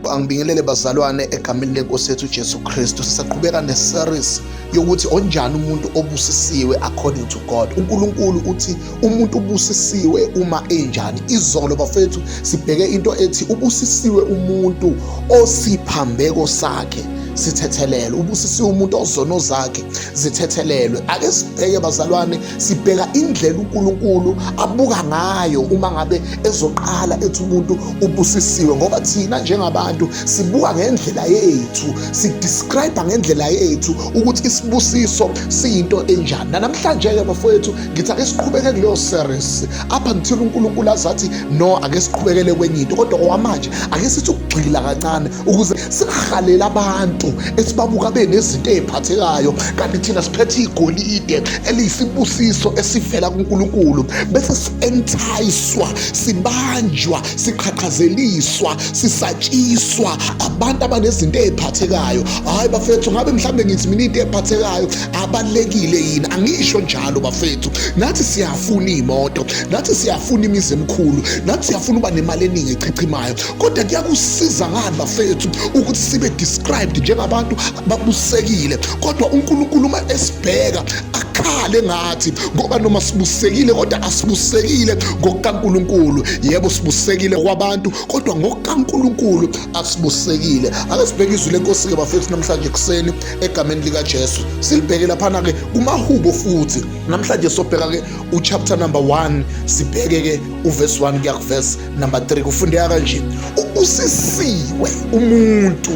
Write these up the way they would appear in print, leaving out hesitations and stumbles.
Angibingelele bazalwane egameni lenkosi yethu uJesu Kristu. Sisaqhubeka ne-series yokuthi onjani umuntu obusisiwe according to God. UNkulunkulu uthi umuntu ubusisiwe uma enjani. Izolo bafethu sibheke into ethi ubusisiwe umuntu osiphambeko sakhe sithethelelwe, ubusisiwe umuntu ozono zakhe zithethelelwe. Ake sibheke bazalwane, sibheka indlela uNkulunkulu abuka ngayo uma ngabe ezoqala ethi umuntu ubusisiwe, ngoba thina njengabantu sibuka ngendlela yethu, sidescribe ngendlela yethu ukuthi isibusiso siyinto enjani. Namhlanje-ke bafowethu ngithi ake siqhubeke kuleyo series up until uNkulunkulu azathi no, ake siqhubekele kwenye into, kodwa okwamanje ake sithi ukugxila kancane ukuze singahaleli abantu esibabuka benezinto ey'phathekayo kanti thina siphethe igolide eliyisibusiso esivela kuNkulunkulu, bese si-entiswa, sibanjwa, siqhaqhazeliswa, sisatshiswa abantu abanezinto ey'phathekayo. Hhayi bafethu, ngabe mhlawumbe ngithi mina into ephathekayo abalulekile yini? Angisho njalo bafethu, nathi siyafuna iy'moto, nathi siyafuna imizi emikhulu, nathi siyafuna uba nemali eningi echichimayo, kodwa kuyakusiza ngani bafethu ukuthi sibe described njengabantu ababusekile, kodwa uNkulunkulu uma esibheka akhale ngathi, ngoba noma sibusekile kodwa asibusekile ngokukaNkulunkulu. Yebo sibusekile kwabantu, kodwa ngokukaNkulunkulu asibusekile. Ake sibheke izwi lenkosi-ke bafethu namhlanje ekuseni egameni likaJesu. Silibheke laphana-ke kumahubo futhi namhlanje sobheka-ke uchapter number 1, sibheke-ke uverse 1 kuya kuverse number 3. Kufundeka kanje: ubusisiwe umuntu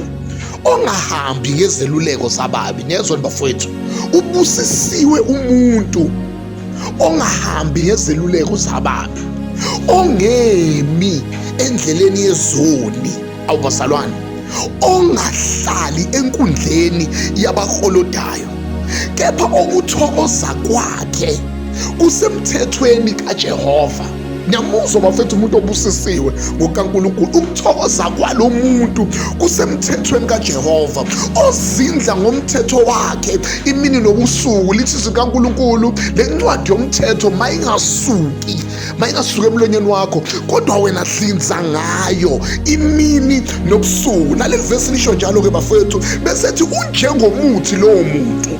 ongahambi ngezeluleko zababi. Niyezwa bafowethu, ubusisiwe umuntu ongahambi ngezeluleko zababi, ongemi endleleni yezoni, awubazalwane, ongahlali enkundleni yabaklolodayo, kepha okuthokoza kwakhe kusemthethweni kaJehova. Ngiyamuzwa bafethu umuntu obusisiwe ngokukaNkulunkulu. Ukuthokoza kwalo muntu kusemthethweni kaJehova, ozindla ngomthetho wakhe imini nobusuku. Lithi izwi likaNkulunkulu, le ncwadi yomthetho mayingasuki, mayingasuki emlonyeni wakho, kodwa wena hlinza ngayo imini nobusuku. Naleli vesi lisho njalo-ke bafethu, bese ethi unjengomuthi lowo muntu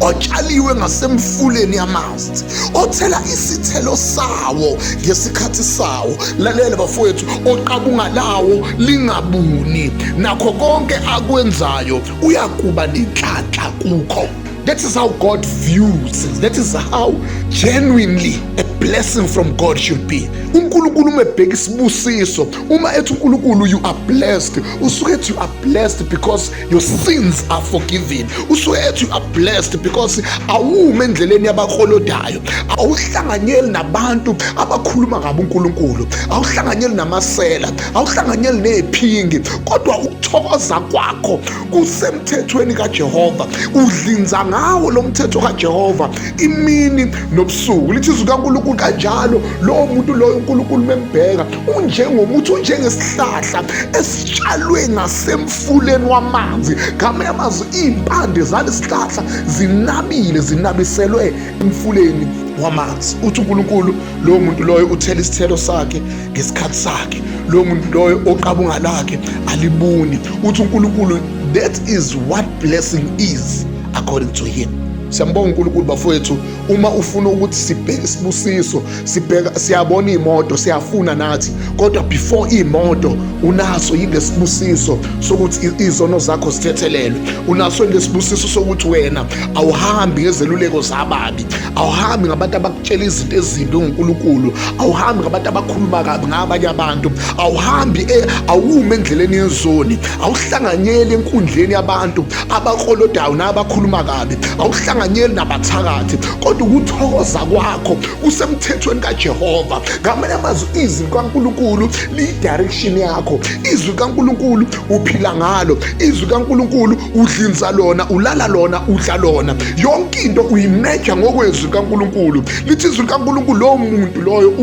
otshaliwe ngasemfuleni yamanzi, othela isithelo sawo ngesikhathi sawo. Lalela bafowethu, oqabunga lawo lingabuni, nakho konke akwenzayo uyakuba nenhlanhla kukho. That is how God views it. That is how genuinely a blessing from God should be. uNkulunkulu uma ebheka isibusiso, uma ethi uNkulunkulu you are blessed, usuke ethi you are blessed because your sins are forgiven. Usuke ethi you are blessed because awumi endleleni yabaklolodayo, awuhlanganyeli nabantu abakhuluma ngabe uNkulunkulu, awuhlanganyeli namasela, awuhlanganyeli neziphingi, kodwa ukuthokoza kwakho kusemthethweni kaJehova. Udlinza ngawo lo mthetho kaJehova imini nobusuku. Lithi izwi kaNkulunkulu kanjalo lowo muntu loyo uNkulunkulu membheka unjengomuthi, unjengesihlahla esitshalwe ngasemfuleni wamanzi. Ngamanye amazwi, iy'mpande zalesihlahla zinabile, zinabiselwe emfuleni wamanzi. Uthi uNkulunkulu lowo muntu loyo uthela isithelo sakhe ngesikhathi sakhe, lowo muntu loyo oqabunga lakhe alibuni. Uthi uNkulunkulu that is what blessing is according to him. Siyambonga uNkulunkulu bafowethu. Uma ufuna ukuthi sibheke isibusiso, sibheka, siyabona imoto, siyafuna nathi, kodwa before imoto unaso yini lesibusiso sokuthi izono zakho zithethelelwe? Unaso yini lesibusiso sokuthi wena awuhambi ngezeluleko zababi, awuhambi ngabantu abakutshela izinto ezimbi ngoNkulunkulu, awuhambi ngabantu abakhuluma kabi ngabanye abantu, awuhambi awumi endleleni yezoni, awuhlanganyeli enkundleni yabantu abaklolodayo nabakhuluma kabi, awuhlanganyeli nabathakathi, kodwa ukuthokoza kwakho kusemthethweni kaJehova. Ngamanye amazwi, izwi likaNkulunkulu liyi-direction yakho, izwi likaNkulunkulu uphila ngalo, izwi likaNkulunkulu udlinza lona, ulala lona, udla lona, yonke into uyimeja ngokwezwi likaNkulunkulu. Lithi izwi likaNkulunkulu lowo muntu loyo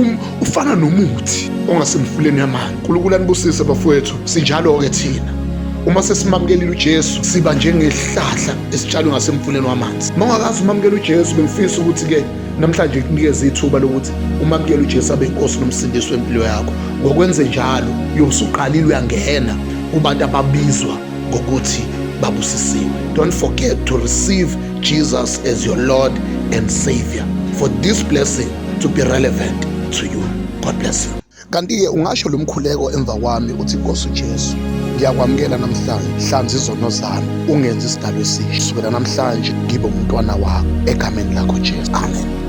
ufana nomuthi ongasemfuleni yamanzi. uNkulunkulu anibusise bafowethu. Sinjalo-ke thina uma sesimamukelile uJesu, siba njengesihlahla esitshalwe ngasemfuleni wamanzi. Uma ungakazi umamukela uJesu, bengifisa ukuthi-ke namhlanje kunikeze ithuba lokuthi umamukele uJesu abe inkosi nomsindisi wempilo yakho. Ngokwenze njalo uyobe usuqalile uyangena kubantu ababizwa ngokuthi babusisiwe. Don't forget to receive Jesus as your Lord and Savior for this blessing to be relevant to you. God bless you. Kanti-ke ungasho lo mkhuleko emva kwami uthi, Nkosi uJesu, ngiyakwamukela namhlanje, hlanza izono zami, ungenze isidalwa esisha. Kusukela namhlanje ngibe umntwana wakho egameni lakho Jesu. Amen.